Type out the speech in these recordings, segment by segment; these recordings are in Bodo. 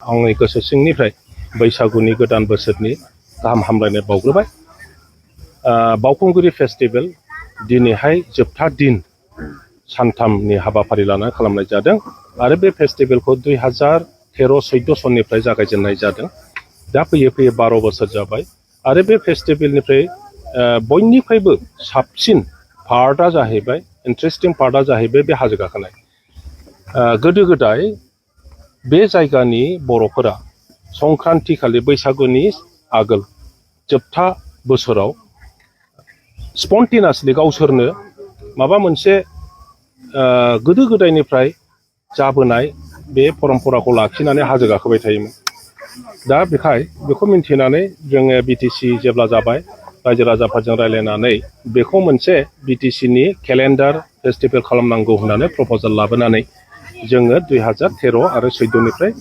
आंनि गोसो सिंनिफ्राय बैसागुनि गोदान बोसोरनि गाहाम हामलायनाय बावग्रोबाय। बावखुंग्रि फेस्टिभेल दिनैहाय जोबथा दिन सानथामनि हाबाफारि लानानै खालामनाय जादों आरो बे फेस्टिभेलखौ 2013-14 सननिफ्राय जागायजेननाय जादों। दा फैयै फैयै 12 बोसोर जाबाय आरो बे फेस्टिभेलनिफ्राय बयनिफ्रायबो साबसिन पार्टआ जाहैबाय, इन्टारेस्टिं पार्टआ जाहैबाय बे हाजो गाखोनाय। गोदो गोदाय बे जायगानि बर'फोरा संक्रान्ति खालि बैसागुनि आगोल जोबथा बोसोराव स्पन्टेनियासलि गावसोरनो माबा मोनसे गोदो गोदायनिफ्राय जाबोनाय बे परम्पराखौ लाखिनानै हाजो गाखोबाय थायोमोन। दा बेखौ मिन्थिनानै जोङो बिटिसि जेब्ला जाबाय रायजो राजाफोरजों रायज्लायनानै बेखौ मोनसे बिटिसिनि केलेन्डार फेस्टिभेल खालामनांगौ होननानै प्रप'जाल लाबोनानै जोङो 2013 आरो 14निफ्राय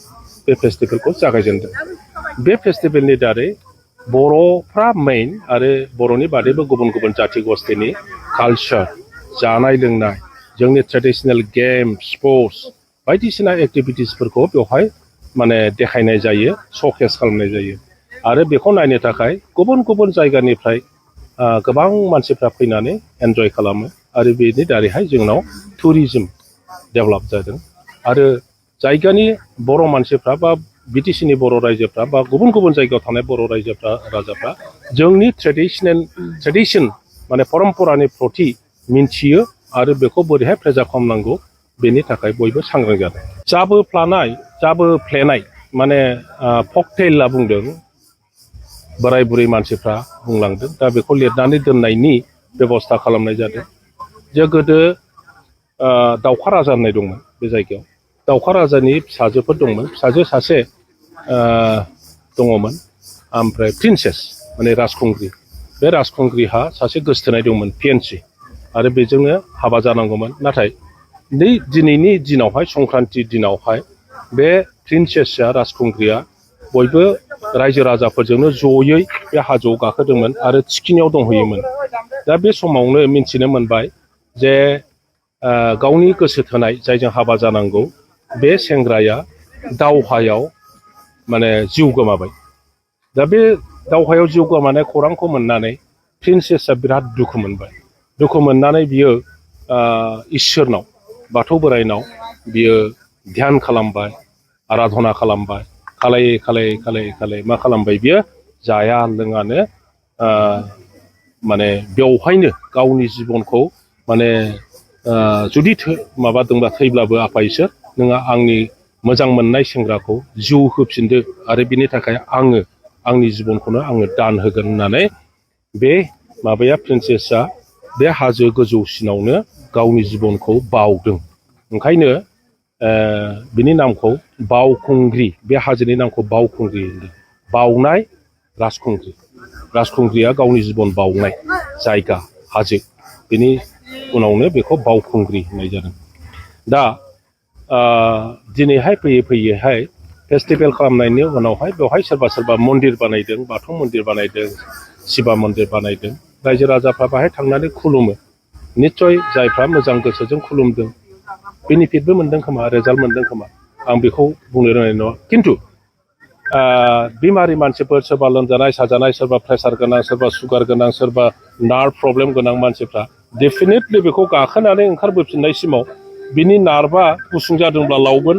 बे फेस्टिभेलखौ जागायजेनदों। बे फेस्टिभेलनि दारै बर'फ्रा मेइन आरो बर'नि बादैबो गुबुन गुबुन जाथि गस्थिनि कालचार, जानाय लोंनाय, जोंनि ट्रेडिशनेल गेम, स्पर्ट्स बायदिसिना एक्टिभिटिसफोरखौ बेवहाय देखायनाय जायो, श'केस खालामनाय जायो आरो बेखौ नायनो थाखाय गुबुन गुबुन जायगानिफ्राय गोबां मानसिफ्रा फैनानै एन्जय खालामो आरो बेनि दारैहाय जोंनाव टुरिजम डेभेलप जादों आरो जायगानि बर' मानसिफ्रा बा बिटिसिनि बर' रायजोफ्रा बा गुबुन गुबुन जायगायाव थानाय बर' राजाफ्रा जोंनि ट्रेडिशन परम्परानि प्रति मिन्थियो आरो बेखौ बोरैहाय प्रेजार्भ खालामनांगौ बेनि थाखाय बयबो सांग्रां जादों। जाबोफ्लेनाय फकटेल होनना बुंदों, बोराय बुरै मानसिफ्रा बुंलांदों। दा बेखौ लिरनानै दोननायनि बेबस्था खालामनाय जादों। जे गोदो दाउखा राजा होननाय दंमोन बे जायगायाव। दाउखा राजानि फिसाजोफोर दंमोन। फिसाजो सासे दङमोन, ओमफ्राय प्रिन्सेस राजखुंग्रि। बे राजखुंग्रिहा सासे गोसथोनाय दंमोन, फियेन्सि, आरो बेजोंनो हाबा जानांगौमोन। नाथाय दिनैनि दिनावहाय संक्रान्ति दिनावहाय बे प्रिन्सेसआ, राजखुंग्रिया बयबो रायजो राजाफोरजोंनो जयै बे हाजोआव गाखोदोंमोन आरो थिखिनियाव दंहैयोमोन। दा बे समावनो मिन्थिनो मोनबाय जे गावनि गोसो थोनाय जायजों हाबा जानांगौ बे सेंग्राया दावहायाव जिउ गोमाबाय। दा बे दावहायाव जिउ गोमानाय खौरांखौ मोननानै प्रिन्सेसआ बिराद दुखु मोनबाय। दुखु मोननानै बियो इसोरनाव, बाथौ बोराइनाव बियो ध्यान खालामबाय, आराधना खालामबाय। खालायै मा खालामबाय बियो? जाया लोङानो बेवहायनो गावनि जिबनखौ जुदि माबादोंबा थैब्लाबो आफा इसोर नोङो आंनि मोजां मोननाय सेंग्राखौ जिउ होफिनदो आरो बिनि थाखाय आंनि जिबनखौनो आङो दान होगोन होननानै बे प्रिन्सेसआ बे हाजो गोजौसिनावनो गावनि जिबनखौ बाउदों। ओंखायनो बिनि नामखौ बावखुंग्रि, बे हाजोनि नामखौ बावखुंग्रि होनदों। बाउनाय राजखुंग्रि। राजखुंग्रिया गावनि जिबन बाउनाय जायगा हाजो, बेनि उनावनो बेखौ बावखुंग्रि होननाय जादों। दा दिनैहाय फैयैहाय फेस्टिभेल खालामनायनि उनावहाय बेवहाय सोरबा मन्दिर बानायदों, बाथौ मन्दिर बानायदों, शिबा मन्दिर बानायदों। रायजो राजाफ्रा बाहाय थांनानै खुलुमो। निस्सय जायफ्रा मोजां गोसोजों खुलुमदों बेनिफिटबो मोनदों खोमा, रिजाल्ट मोनदों खोमा, आं बेखौ बुंनो रोंनाय नङा। खिन्थु बेमारि मानसिफोर, सोरबा लोमजानाय साजानाय, सोरबा प्रेसार गोनां, सोरबा सुगार गोनां, सोरबा नार्भ प्रब्लेम गोनां मानसिफ्रा डेफिनेटलि बेखौ गाखोनानै ओंखारबोफिननायसिमाव बिनि नार्भआ गुसुं जादोंब्ला लावगोन,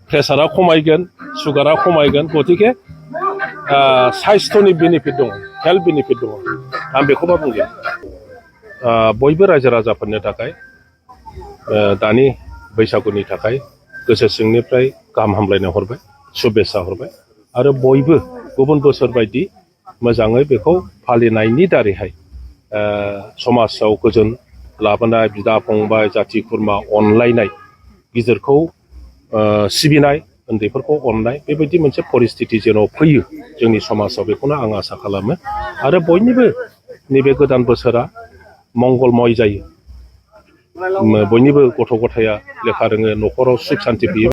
प्रेसारा खमायगोन, सुगारा खमायगोन। गतिके साइस्थ'नि बेनिफिट दङ, हेल्थ बेनिफिट दङ। आं बेखौबा बुंगोन बयबो रायजो राजाफोरनि थाखाय दानि बैसागुनि थाखाय गोसो सिंनिफ्राय गाहाम हामलायनाय हरबाय, शुभेच्छा हरबाय आरो बयबो गुबुन बोसोर बायदि मोजाङै बेखौ फालिनायनि दारैहाय समाजाव गोजोन लाबोनाय, बिदा फंबाय, जाथि खुरमा अनलायनाय, गिदिरखौ सिबिनाय, उन्दैफोरखौ अननाय, बेबायदि मोनसे परिस्थिति जेन' फैयो जोंनि समाजाव, बेखौनो आं आसा खालामो। आरो बयनिबो नैबे गोदान बोसोरा मंगलमय जायो। बयनिबो गथ' गथाया लेखा रोङो, न'खराव सुख सान्ति फैयो।